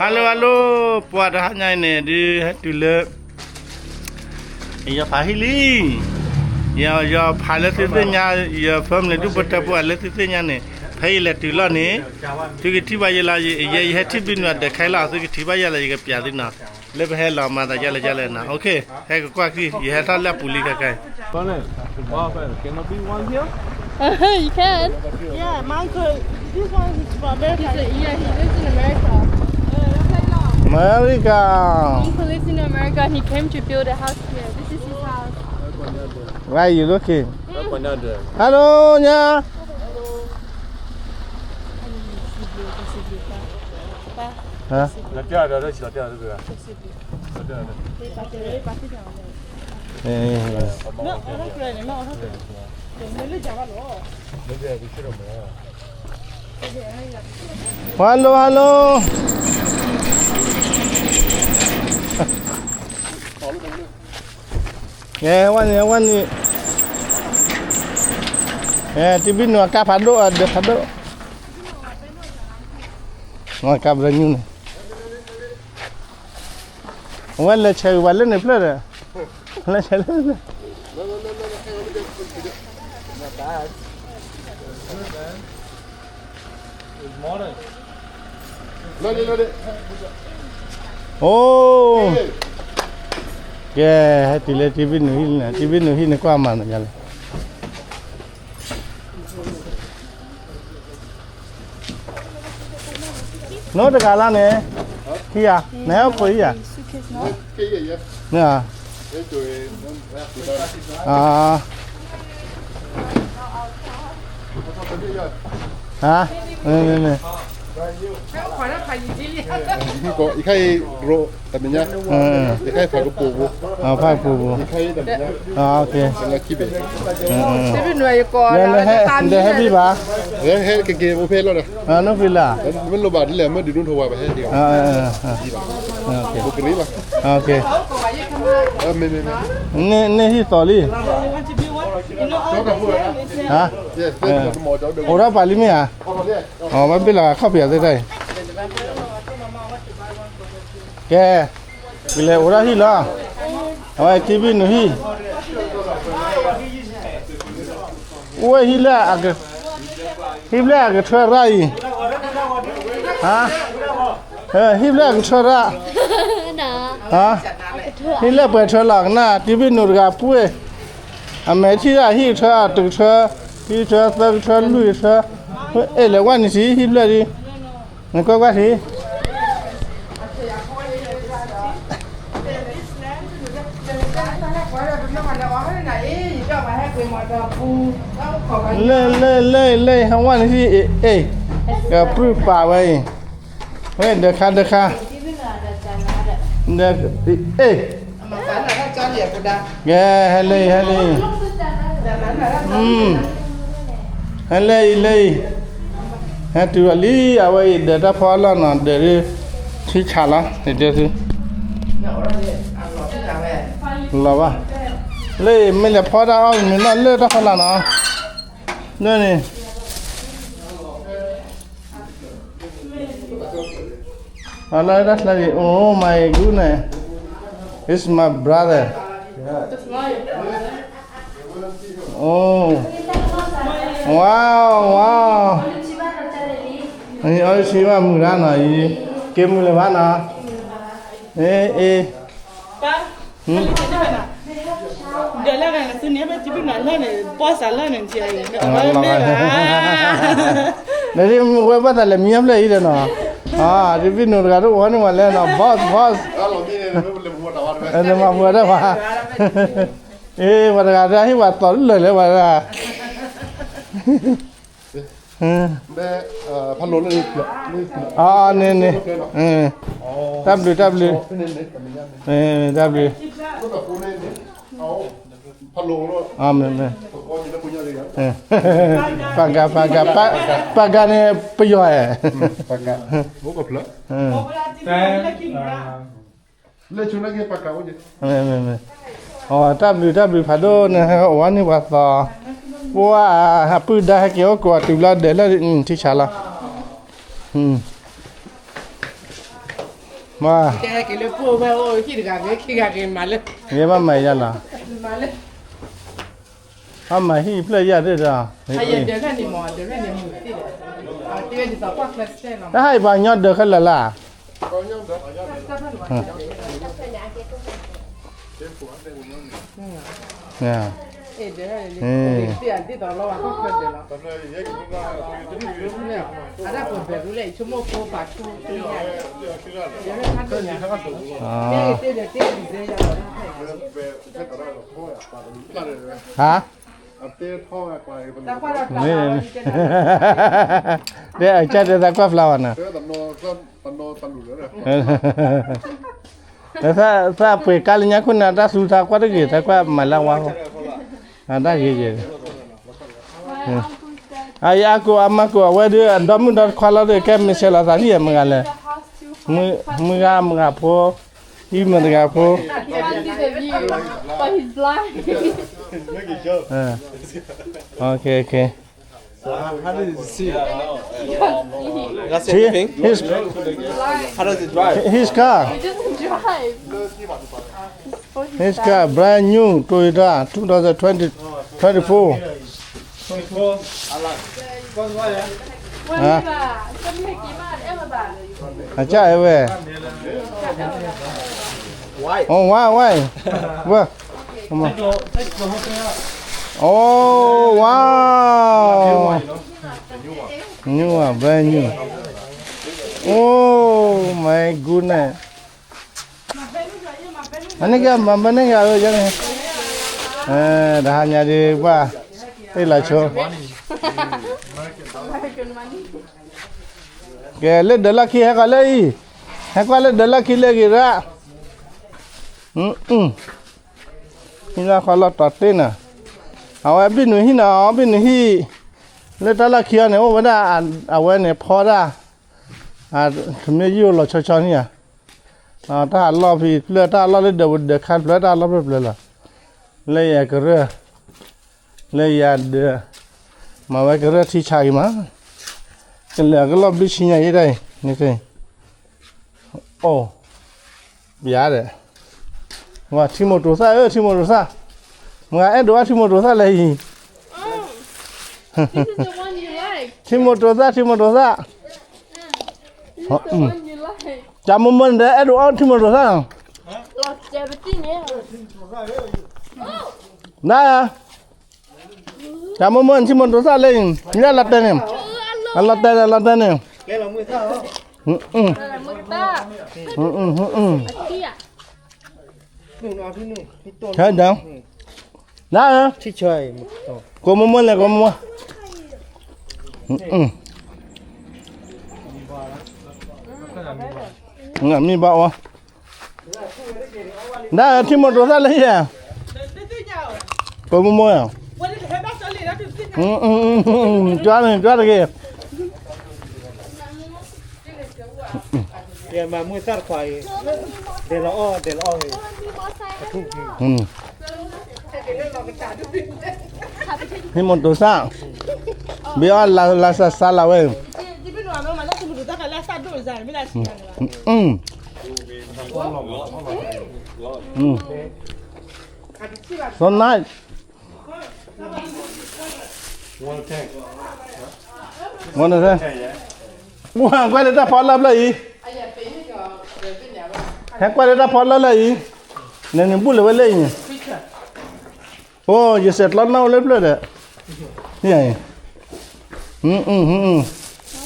Hello hello, ပှၤတဟါညါအံၤန့ၣ် ဒုးဟဲတုၤလၢ ယဖးဟံၣ်လံ, ယဖးလၢသုသ့ၣ်ညါ, ယ family ဒူၣ်ဖိထၢဖိအလၢသုသ့ၣ်ညါန့ၣ်, ဖဲယလဲၤတုၤလီၤန့ၣ်, သုကထံၣ်ဘၣ်ယဲလီၤ, ယဲယဟဲထံၣ်ဘံၣ်နွၤဒီးခဲလီၤ, သုကထံၣ်ဘၣ်ယဲလီၤ, ယကပျးသုနီၤ, လၢပဟဲလီၤမၤသးဒ်လဲၣ်ဒ်လဲၣ်နီၤ, OK, ဟဲကကွၢ်ခံ, ယဟဲထီၣ်လၢအပူၤလံခဲကါအံၤ You can. Yeah, my uncle, this one is from America. He's a, yeah, he lives in America. America. My uncle lives in America. He came to build a house here. This is his house. Why you looking? Hello, nya. Huh? Hello, hello. Wani, wani. တံဘံၣ်နူၤအကါဖးဒိၣ်, အဒၢးဖးဒိၣ်, ကါဘျီညူန့ၣ်, အဝဲလဲၤဆဲးဂ့ၤပှၤလၢန့ၣ်ဖျၢၣ်ဒီး, လဲၤဆဲးလၢ အိ, ကဲ, ဟဲတုၤလၢတံဘံၣ်နူၤဟံၣ်လံ, တံဘံၣ်နူၤဟံၣ်န့ၣ်ကွၢ်မၤနၤလဲၣ်. နီတဂၤလၢန့ၣ်, ခံဂၤ, နဟဲအိၣ်ခိးအံၤဧါ, န့ၣ်ဧါ, ဟါ, မ့ၢ်, မ့ၢ်, မ့ၢ်, တမ့ၢ်ညါ, ဖးကပူၤပူၤ, ဖးကပူၤပူၤ, လၢ ဟဲဘံၣ်ဘၣ်, ဟဲကက့ၤအိၣ်ဖဲလီၤဒီး, နီၢ်ဖံလၢ်, မ့ၢ်လိၣ်ဘၣ်ဒ်လဲၣ် မ့ၢ်ဒုးဒိၣ်ထီၣ်ဝဲပဟဲက့ၤ, န့ၢ်ဟံၣ်သီလံ, အိၣ်ထီၣ်ပာ်လံမ့ၢ်ဧါ, အိၣ်ဘၣ်ဘ့ၣ်လီၤခီၣ်ဖံးသ့ၣ်တၢ်အံၤ, ကဲ, ကလဲၤအိၣ်ထီၣ်ဟံၣ်လီၤ, အဝဲတံဘံၣ်နူၤဟံၣ်, အိၣ်ဝဲဟံၣ်လၢ, ဟံၣ်ဖျၢၣ်အကထၢရၣ်အံၤ, ဟံၣ်ဖျၢၣ်အကထၢရၣ်, ဟံၣ်လၢပှဲၤထၢလီၤကနၣ်, တံဘံၣ်နူၤတဂၤပှ့ၤ, အမဲာ်ထံၣ်ဒၣ်ဟံၣ်ကထၢတကထၢ, ခံကထၢသၢကထၢလွံၢ်ကထၢ, အဲၣ်လဲၤဝဲန့ၣ်ထံၣ်ဟံၣ်ဖျၢၣ်ဒံး, နကွၢ်ကွၢ်ထံၣ် လၢ လၢ လၢ လၢ ဟဲဝဲန့ၣ်ထံၣ်, အဲၣ်, ကပြုၢ်ပာ်ဝဲအံၤ, ဝဲဒီးခါဒီးခါ, ဒီး, အဲၣ်, ကဲ, ဟဲလၢအံၤ ဟဲလၢအံၤ, ဟဲလၢအံၤ လၢအံၤ, ဟဲတုၤအီၤလံ အဝဲအံၤ ဒီးတၢ်ဖီအလီၢ်နီၤ ဒီး, ထံဆးလီၤ ယတဲသု, လီၤဘၣ်, လၢအံၤ မ့ၢ်လဲၤဖီတၢ်အီၣ်မနုၤနီၤ လၢတၢ်ဖီလာ်နီၤ, န့ၣ် Oh my goodness, it's my brother. Oh, wow, wow. အံၤ အီၣ်ဆံဘၣ်မုာ်ဒၣ်နီၤအံၤ, က့ၤမုာ်လၢၤဘၣ်နီၤ, အ့ အ့ ဒီးဒ်မ့ၢ်ဝဲဘၣ်သးလဲၤမံအဖျၢၣ်အံၤဒီးနီၤ, တဘ့ၣ်နိတဂၤတအိၣ်န့ၣ်မးလဲၣ်နီၤ boss, boss, လဲၤမၤပှဲၤတၢ်ဘၣ်, အ့ ပှၤတဂၤတဟ့ၣ်ပှၤသီၣ်လၢာ်လၢပှၤတဂၤ, ဖးလိာ်လၢ, န့ၣ်န့ၣ်, တၢ်ဘျုးတၢ်ဘျုး, တၢ်ဘျုး, မ့ၢ်မ့ၢ်, ပှၤဂၤ ပှၤဂၤ, ပှၤဂၤန့ၣ်ပယီၤဧါ, ပှၤဂၤ, တၢ်ဘျုးတၢ်ဘျုးဖးဒိၣ်န့ၣ် ဟဲအိၣ်ဝဲန့ၢ်ပှၤသီ, ပှၤဟးပုၢ်ဒါဟဲက့ၤအိၣ်ကိးအတုၤလီၤဒဲးလၢထံဆးလီၤ. မ့ၢ် ကဲက့ၤလၢပှိၢ်ဝဲအိၣ်ဟံၣ်တဂၤဂ့ၤခံဂၤဂ့ၤမၤလၢ ယဲဘၣ်မၤယၤလီၤ, မၤလၢ အမၤဟံၣ်ဖျၢၣ်ယၤဒ်ဒီး တဟါအံၤပှၤကညီဒၢးခဲလၢာ်လၢ်, ဟါ တဲအကၢ်တဲသးကွၢ်ဖျါဝဲနၤ, သးပှ့ၤကါလၢညါခိၣ်နၢ် တၢ်သူသးကွၢ်တဂ့ၤ သးကွၢ်မၤလၢဝါဃီ, တၢ်ဂ့ၤဂ့ၤ, အအကိးအမၤကိးအဝဲဒၣ် အဒီမုၣ်ဒီတခွါလီၤဒီး ကဲမ့ၢ်ဆဲးလီၤသးလံ မုၢ်ဂၤလဲၣ်, မုၢ်ဂၤမုၢ်ဂၤဖိ, အံၤမုၢ်တဂၤဖိ, His car, his car, brand new Toyota two thousand twenty, twenty-four. အကဲဝဲ, oh why why, where, oh wow, new one, brand new, oh my goodness. အန့ၣ်ကမၤဘၣ်န့ၣ်ဂၤဧၢ, တဟါညါဒံးဘၣ်, အ့ၣ်လီၤဆိ, ကဲလၢဒၢးလီၢ်ခံ ဟဲကွၢ်လၢအံၤ, ဟဲကွၢ်လၢဒၢးလီၢ်ခံလၢအဂ့ၤရၣ်, ဟံၣ်လီၢ်ဃီလီၢ်တီၤတ့ၢ်နၤ, အဝဲဘံၣ်နုာ်ဟံၣ်နီၤ ဘံၣ်နုာ်ဟံၣ်, လၢတၢ်လီၢ်ခံအီၤန့ၣ် အိၣ်ဝဲဒၣ်, အဝဲန့ၣ်ဖီဒၣ်, မ့ၢ်ယိၣ်လီၤဆီဆီန့ၣ်ဧါ, တၢ်အလီၢ်ဖံးဖျၢၣ် တၢ်အလီၢ်လၢဒၢးဝဲဒၢးခါဖျၢၣ် တၢ်အလီၢ်ဖျၢၣ်ဖျၢၣ်လီၤ, လၢယကရၢၢ်, လၢယၤဒၢး, မၤဝဲကရၢၢ်ထံဆါဂ့ၤမး, ကလဲၤကလီၢ်ဘျုးဆံညါယဲဒၣ်အံၤ, န့ၣ်, အိၣ်, ပျါဒီး, ဝဲထံမိၢ်တိၤသၣ်ဧၢ ထံမိၢ်တိၤသၣ်, မ့ၢ်အဲၣ်ဒိးအီၣ်ထံမိၢ်တိၤသၣ်လၢအံၤ ထံမိၢ်တိၤသၣ် ထံမိၢ်တိၤသၣ်, ကမိၢ်မိၢ်န့ၣ်ဒီး အဲၣ်ဒိးအီၣ်ထံမိၢ်တိၤသၣ်, န, ကမိၢ်မိၢ်န့ၣ် ထံမိၢ်တိၤသၣ်လၢအံၤ လၢအလီၤတဲာ်န့ၣ်, အလီၤတဲာ်န့ၣ် အလီၤတဲာ်န့ၣ်, ဟဲဒီး, န, ကိးမိၢ်မိၢ်လဲၣ် ကိးမိၢ်မိၢ်, မ့ၢ်ဘၣ်အီၤ, န, ထံမိၢ်တိၤသၣ်လၢယဲ, ကိးမိၢ်မိၢ်, ကၢန့ၣ် ကၢတဂ့ၤ မ့ၢ်မုၢ်သၣ်တခွါအံၤ, ဒဲးလီၤအီၣ် ဒဲးလီၤအီၣ်ဂ့ၤ, ထံမိၢ်တိၤသၣ်, ဘ့အီၣ်လါစါစါလၢဝဲ, so nice, ကွၢ်လၢတၢ်ဖီလၢ်ဖျၢၣ်အံၤ, ဟဲကွၢ်လၢတၢ်ဖီလၢ်လၢအံၤ, နနဘူးလၢၤဝဲလၢအံၤန့ၣ်, အိ ယစဲးကျီနီၣ်အိၣ်လၢဖျၢၣ်ဒီး, န့ၣ်,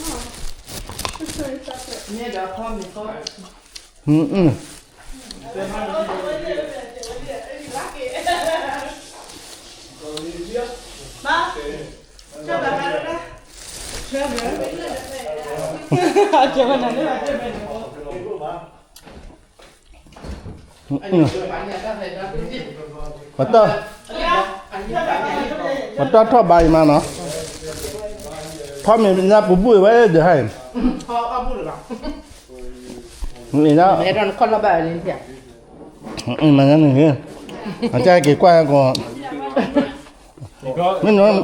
ပတီၢ်ထီၣ်ဘါအံၤမးနီၤ, ထီၣ်မ့ၢ်ညါပူၤဘူၣ်ဝဲဒီးဟဲ, မ့ၢ်ညါ, မ့ၢ်ညါန့ၣ်, အကဲက့ၤကွၢ်ဟဲကီး, မ့ၢ်နီၤ,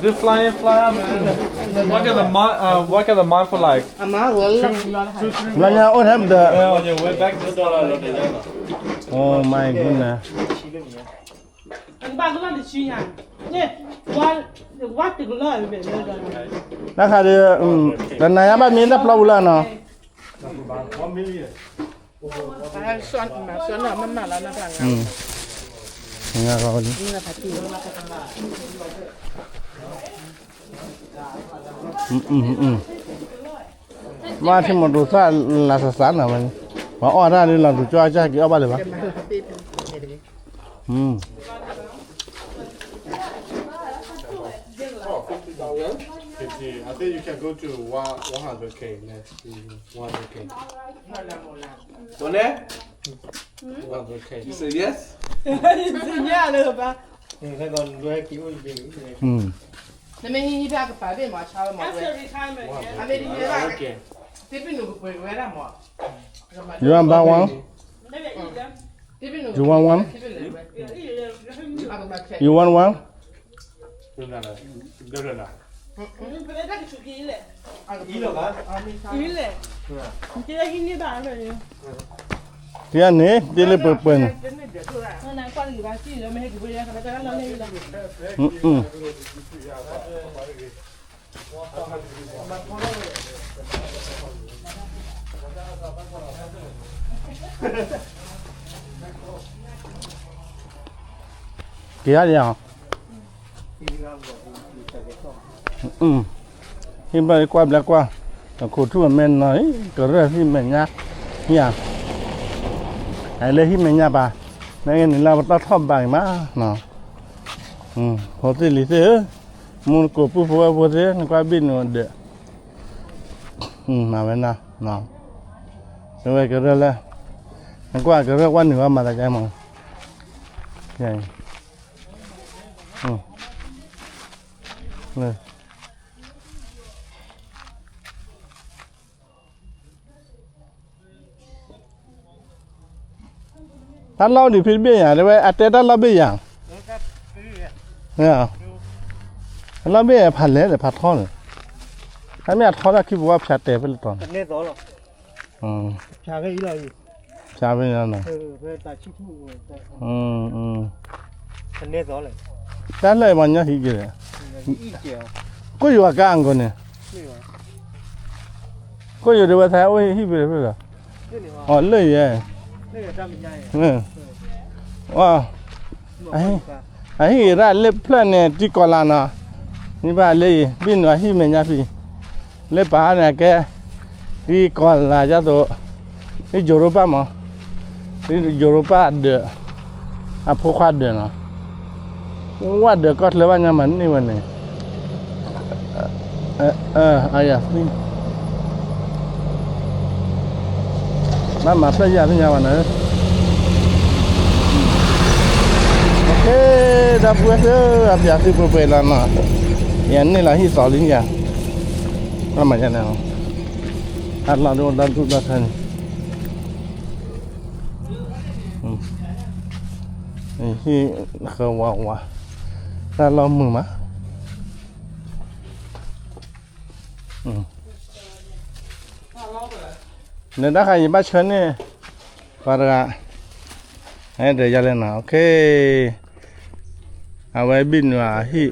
ဒုး fly in fly out မ့ၢ် Work at the mine, uh, work at the mine for like လါညါအိၣ်ထဲမတၤ Oh my goodness. တၢ်ခါဒီး တနၤညါဘၣ်မ့ၢ်တၢ်ပျီပူၤလၢနီၤ ဘၣ်ထံၣ်မီၤဒိးသၣ်လၢစးစးနီၤဝဲန့ၣ် ပှၤအီၣ်တၢ်လၢလီၤဒူၣ်ကၠီအကၢ်က့ၤအီၣ်ဘၣ်လၢၤဘၣ် Fifty. I think you can go to one, one hundred K next. One hundred K. One hundred K. You say yes? နမ့ၢ်ဟံၣ်ဟံၣ်ဖဲအကပၤဘ့ၣ်မး ဆါဝဲမး အမ့ၢ်တဟံၣ်ဘၣ် သ့ၣ်ပနူးကပှဲၤဝဲဒၣ်မး You want buy one? You want one? You want one? တန့ၣ် တ့လၢပှဲၤပှဲၤန့ၣ် က့ၤဧါ ဟံၣ်ဘျီကွၢ်ဘျီကွၢ် ခိၣ်ထူၣ်အမဲနီၤ ကရၢၢ်ဟံၣ်မဲာ်ညါ ဟံၣ်ဧါ လၢဟံၣ်မဲာ်ညါပၢ် နဂ့ၢ်န့ၣ်လၢပတီၢ်ထီၣ်ဘးအံၤမး ဖိသ့ၣ်လံၤသ့ၣ်ဧၢ မူနကိာ်ပုၢ်ဖိဝဲၢ်ဖိသ့ၣ် နကွၢ်ဘံၣ်နူၤအဒၢး မၤဝဲနီၤ အဝဲကရၢၢ်လၢ နကွၢ်ကရၢၢ်ကွၢ်နုာ်ဝဲမၤသးကဲမး တၢ်လီၢ်ဒံးဖဲတဘ့ၣ်ယၤ တဲဝဲအတဲတၢ်လီၢ်ဘ့ၣ်ယၤ တၢ်လီၢ်ဘ့ၣ်ယၤဖးလဲၢ်ဒီး ဖးထီန့ၣ် တၢ်မ့ၢ်အထီတၢ်ခံပဝဲဖၠးတဲာ်ဖဲလဲၣ်တီၤန့ၣ် ဖၠးဖဲအံၤလီၤ ဖၠးဖဲန့ၣ်လီၤ တၢ်လၢပှၤညီဟံးက့ၤလဲၣ် ကိၣ်ယိၤအကါအံၤကိးန့ၣ် ကိၣ်ယိၤဒ်ဝဲသးအိၣ်ဟံၣ်ဖဲလဲၣ်ဖဲလဲၣ် အီၤလၢယဲ အဟံၣ်ဂ့ၤရၣ်လၢဖျၢၣ်န့ၣ် တံၤကီၢ်လာ်နီၤ မ့ၢ်ဘၣ်လၢအံၤ ဘံၣ်နွၤဟံၣ်မဲာ်ညါဖံ လၢပၤန့ၣ်ကဲ တံၤကီၢ်လာ်ယသိး တံၤယိၤရိပၢ်မး တံၤယိၤရိပၢ်ဒၢး အဖိခွါဒၢးနီၤ ဝၣ်ဒၢးကီၢ်ချၢဘၣ်ညါမၤန့ၢ်ဝဲန့ၣ် အယၤသံ ဘၣ်မၤဖျၢၣ်ယၤသ့ၣ်ညါဘၣ်နၤဧၢ, တၢ်ပှဲၤသ့ၣ် အပျးသ့ၣ်ပှဲၤပှဲၤလီၤနီၤ, ယၤန့ၣ်လီၤဟံၣ်သီလံယၤ, ဘၣ်မၤယၤန့ၣ်, တၢ်လီၢ်ဒိၣ်တၢ်ဒူၣ်တၢ်ထၢန့ၣ်, ဟံၣ်ဃၢဝးဝး, တၢ်လီၢ်မုာ်မး နတၢ်ဃးယဘၣ်ဆၢန့ၣ်, ပှၤတဂၤ, ဒီးယၤလဲၣ်နီၤ, အဝဲဘံၣ်နွၤအဟံၣ်,